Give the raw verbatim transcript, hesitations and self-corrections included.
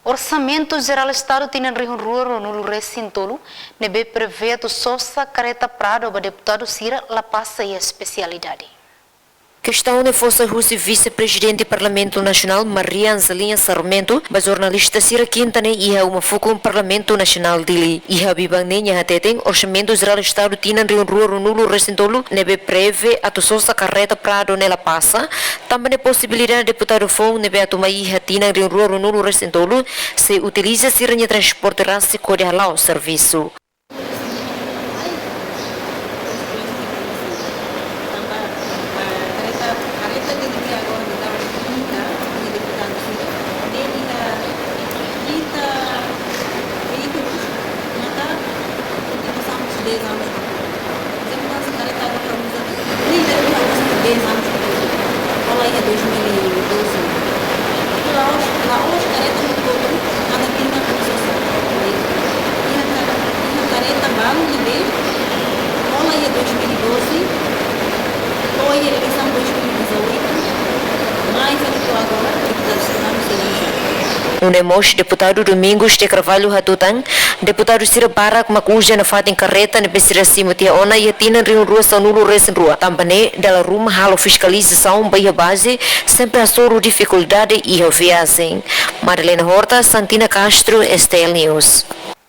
Orsamentu Jerál Estadu tinan rihun rua ruanulu resin tolu ne'ebé prevee atu sosa kareta Prado ba deputadu sira la pasa iha espesialidade. Kestaun ne'e fó sai husi Vise-Prezidente Parlamentu Nasionál, Maria Angelina Sarmento, ba jornalista sira kinta ne'e iha uma fukun Parlamentu Nasionál Dili. Iha biban ne'e nia hateten, Orsamentu Jerál Estadu tinan rihun rua ruanulu resin tolu ne'ebé prevee atu sosa kareta Prado ne'e la pasa, tanba ne'e posibilidade deputadu foun ne'ebé atu mai iha tinan rihun rua ruanulu resin tolu sei utiliza sira-nia transporte rasik hodi hala'o servisu. Dez anos. Desde a última vez, dez anos. La'ós, la'ós kareta no todo, nada tem na concessão. Iha ka-, iha kareta balu ne'ebé hola iha dois mil e doze, to'o iha eleisaun dois mil e dezoito, mais até agora, deputadu Fernando Cereja. Nune'e mós deputadu Domingos de Carvalho hatutan, deputadu sira barak mak uza nafatin kareta ne'ebé sira simu tiha ona iha tinan rihun rua sanulu resin rua. Tanba ne'e, dala ruma halo fiskalizasaun ba iha baze, sempre hasoru difikuldade iha viajen. Madalena Horta, Santina Castro, S T L News.